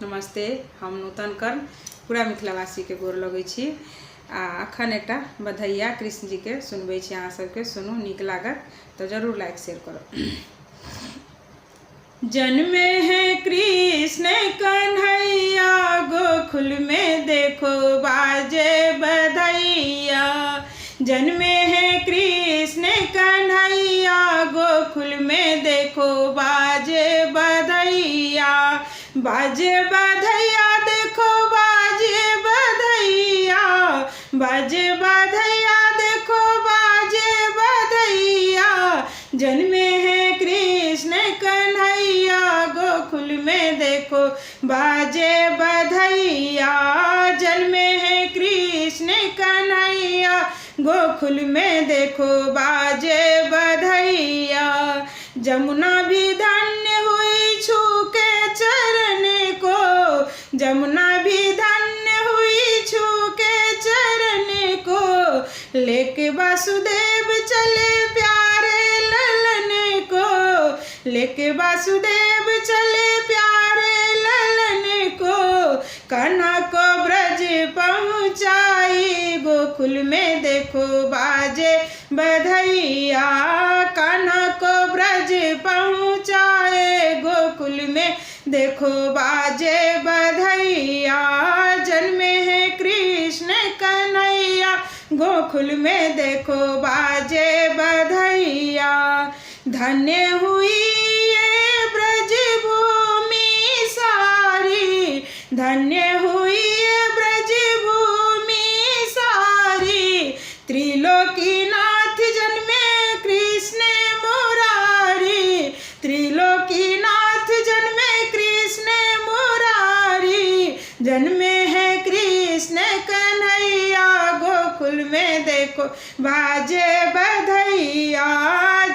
नमस्ते। हम नूतन कर्ण पूरा मिथिलावासीके गोर लगै छी आ अखन एकटा बधैया कृष्ण जीके सुनबै छी अहाँ सबके। सुनू, नीक लागत तऽ जरूर लाइक शेयर करब। जन्मे है कृष्ण कन्हैया, गोकुल में देखो बाजे बधैया। जन्मे है कृष्ण कन्हैया, गोकुल में देखो बाजे बधैया। बाजे बधैया देखो बाजे बधैया, बाजे बधैया देखो बाजे बधैया। जन्मे है कृष्ण कन्हैया, गोकुल में देखो बाजे बधैया। जन्मे है कृष्ण कन्हैया, गोकुल में देखो बाजे बधैया। जमुना भी धन्य हुई छू के चरण को, जमुना भी धन्य हुई छू के चरण को। लेके वासुदेव चले प्यारे ललन को, लेके वासुदेव चले प्यारे ललन को। कान्हा को ब्रज पहुँचाई, गोकुल में देखो बाजे बधैया। कान्हा को ब्रज पहुँचाए, गोकुल में देखो बाजे बधैया। जन्मे है कृष्ण कन्हैया, गोकुल में देखो बाजे बधैया। धन्य हुई ये ब्रज भूमि सारी, धन्य हुई ये ब्रज भूमि सारी। त्रिलोकीनाथ जन्मे कृष्ण मुरारी, त्रिलोकीनाथ जन्मे कृष्ण मुरारी। जन्मे है कृष्ण कन्हैया, गोकुल में देखो बाजे बधैया।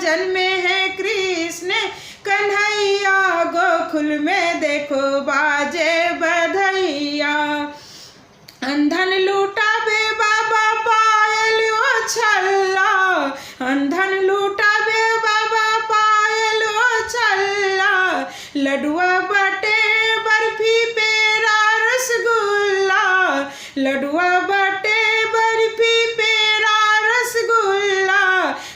जन्मे है कृष्ण कन्हैया, गोकुल में देखो बाजे बधैया। अंधन लूटाबे बाबा पायल ओ छल्ला, अंधन लूटाबे बाबा पायल ओ छल्ला। लडुआ बाटे बर्फी पेड़ा रसगुल्ला, लडुआ बाटे बर्फी पेड़ा रसगुल्ला।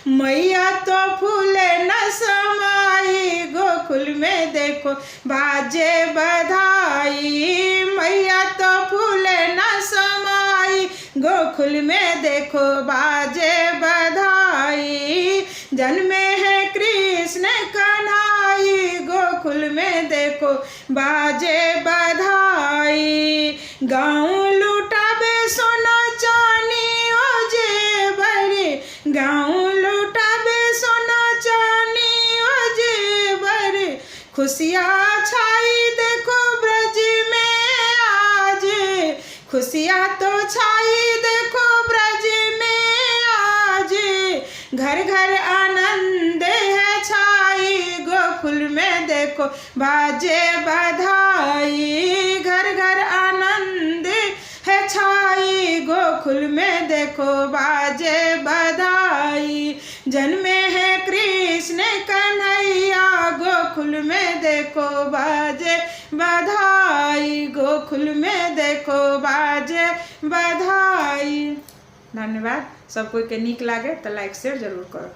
मैया तो फूले न समाई, गोकुल में देखो बाजे बधाई। मैया तो फूले न समाई, गोकुल में देखो बाजे बधाई। जन्मे है कृष्ण कन्हाई, गोकुल में देखो बाजे बधाई। गाँव लुटाबे सोना चानी ओ जेवर, गाँव लुटाबे सोना चानी ओ जेवर। खुशियाँ छाई देखो ब्रज में आज, खुशियाँ तो छाई देखो ब्रज में आज। घर घर आनंद है छाई, गोकुल में देखो बाजे बधाई। घर घर आनंद है छाई, गोकुल में देखो बाजे बधाई। जन्मे है कृष्ण कन्हैया, गोकुल में देखो बाजे बधाई। गोकुल में देखो बाजे बधाई। धन्यवाद। सब कोई के नीक लागे तो लाइक शेयर जरूर करो।